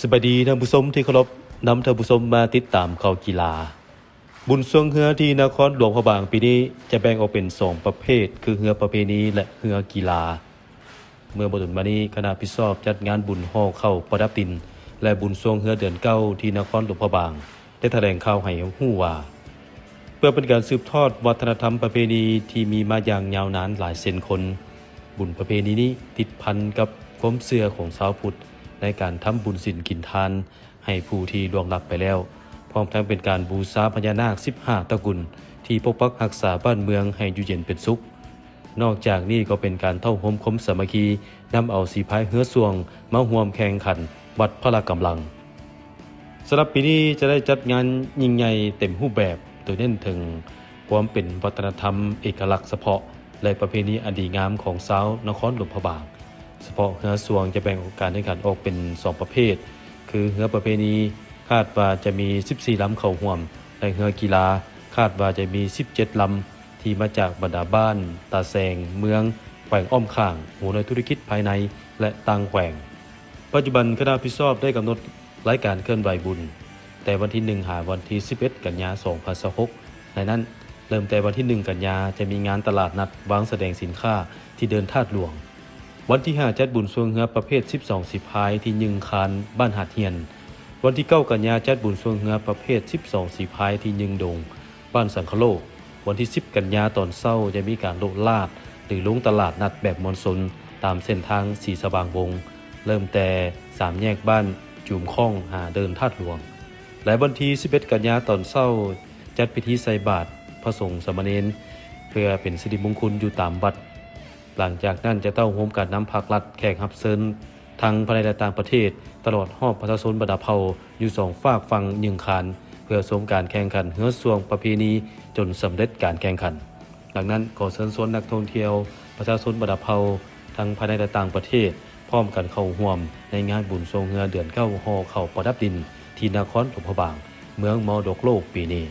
ສະບາຍດີທ່ານຜູ້ຊົມທີ່ເຄົາລົບ, ນຳທ່ານຜູ້ຊົມມາຕິດຕາມຂ່າວກິລາ. ບຸນຊ່ວງເຮືອທີ່ນະຄອນຫຼວງພະບາງປີນີ້ຈະແບ່ງອອກເປັນສອງປະເພດ ຄືເຮືອປະເພນີ ແລະ ເຮືອກິລາ. ເມື່ອບໍ່ດົນມານີ້ ຄະນະຮັບຜິດຊອບຈັດງານບຸນຫໍ່ເຂົ້າປະດັບດິນ ແລະ ບຸນຊ່ວງເຮືອເດືອນເກົ້າທີ່ນະຄອນຫຼວງພະບາງ ໄດ້ຖະແຫຼງຂ່າວໃຫ້ຮູ້ວ່າ ເພື່ອເປັນການສືບທອດວັດທະນະທຳປະເພນີທີ່ມີມາຢ່າງຍາວນານຫຼາຍເຊັນຄົນ, ບຸນປະເພນີນີ້ຕິດພັນກັບຄວາມເຊື່ອຂອງຊາວພຸດໃນການທຳບຸນສິນກິນທານໃຫ້ຜູ້ທີ່ລ່ວງລັບໄປແລ້ວ, ພ້ອມທັງເປັນການບູຊາພະຍານາກສິບຫ້າຕະກຸນທີ່ປົກປັກຮັກສາບ້ານເມືອງໃຫ້ຢູ່ເຢັນເປັນສຸກ. ນອກຈາກນີ້ກໍເປັນການເຕົ້າໂຮມຄວາມສາມັກຄີ, ນຳເອົາສີພາຍເຮືອຊ່ວງມາຮ່ວມແຂ່ງຂັນວັດພະລະກຳລັງ. ສຳລັບປີນີ້ຈະໄດ້ຈັດງານຍິ່ງໃຫຍ່ເຕັມຮູບແບບ, ໂດຍເນັ້ນເຖິງຄວາມເປັນວັດທະນະທຳເອກະລັກສະເພາະ ແລະ ປະເພນີອັນດີງາມຂອງຊາວນະຄອນຫຼວງພະບາງ. ສະເພາະເຮືອຊ່ວງຈະແບ່ງການແຂ່ງຂັນອອກເປັນສອງປະເພດ ຄືເຮືອປະເພນີ ຄາດວ່າຈະມີສິບສີ່ລຳເຂົ້າຮ່ວມ ແລະ ເຮືອກິລາ ຄາດວ່າຈະມີສິບເຈັດລຳ ທີ່ມາຈາກບັນດາບ້ານຕາແຊງ, ເມືອງ, ແຂວງອ້ອມຂ້າງ, ຫົວໜ່ວຍທຸລະກິດພາຍໃນ ແລະ ຕ່າງແຂວງ. ປັດຈຸບັນຄະນະຮັບຜິດຊອບໄດ້ກຳນົດລາຍການເຄື່ອນໄຫວບຸນ ແຕ່ວັນທີໜຶ່ງ ຫາວັນທີສິບເອັດ ກັນຍາ ສອງພັນຊາວຫົກ. ໃນນັ້ນ, ເລີ່ມແຕ່ວັນທີໜຶ່ງ ກັນຍາ ຈະມີງານຕະຫຼາດນັດວາງສະແດງສິນຄ້າທີ່ເດີ່ນທາດຫຼວງ. ວັນທີຫ້າ ຈັດບຸນຊ່ວງເຮືອປະເພດສິບສອງສີພາຍທີ່ຍຶ່ງຄານ ບ້ານຫາດຮຽນ. ວັນທີເກົ້າ ກັນຍາ ຈັດບຸນຊ່ວງເຮືອປະເພດສິບສອງສີພາຍທີ່ຍຶ່ງດົງ ບ້ານສັງຄະໂລກ. ວັນທີສິບ ກັນຍາ ຕອນເຊົ້າຈະມີການໂລດລາດ ຫຼື ລົງຕະຫຼາດນັດແບບມວນຊົນຕາມເສັ້ນທາງສີສະຫວ່າງວົງ, ເລີ່ມແຕ່ສາມແຍກບ້ານຈູມຄ້ອງ ຫາເດີ່ນທາດຫຼວງ. ແລະ ວັນທີສິບເອັດ ກັນຍາ ຕອນເຊົ້າ ຈັດພິທີໃສ່ບາດພະສົງສາມະເນນ ເພື່ອເປັນສິລິມຸງຄຸນຢູ່ຕາມວັດ. ຫຼັງຈາກນັ້ນຈະເຕົ້າໂຮມການນຳພັກລັດ, ແຂກຮັບເຊີນ ທັງພາຍໃນ ແລະ ຕ່າງປະເທດ, ຕະຫຼອດຮອບປະຊາຊົນບັນດາເຜົ່າຢູ່ສອງຟາກຝັ່ງຍຶ່ງຄານ ເພື່ອຊົມການແຂ່ງຂັນເຮືອຊ່ວງປະເພນີຈົນສຳເລັດການແຂ່ງຂັນ. ດັ່ງນັ້ນ, ຂໍເຊີນຊວນນັກທ່ອງທ່ຽວ, ປະຊາຊົນບັນດາເຜົ່າ ທັງພາຍໃນ ແລະ ຕ່າງປະເທດ ພ້ອມກັນເຂົ້າຮ່ວມໃນງານບຸນຊ່ວງເຮືອເດືອນເກົ້າຫໍ່ເຂົ້າປະດັບດິນ ທີ່ນະຄອນຫຼວງພະບາງ, ເມືອງມໍລະດົກໂລກປີນີ້.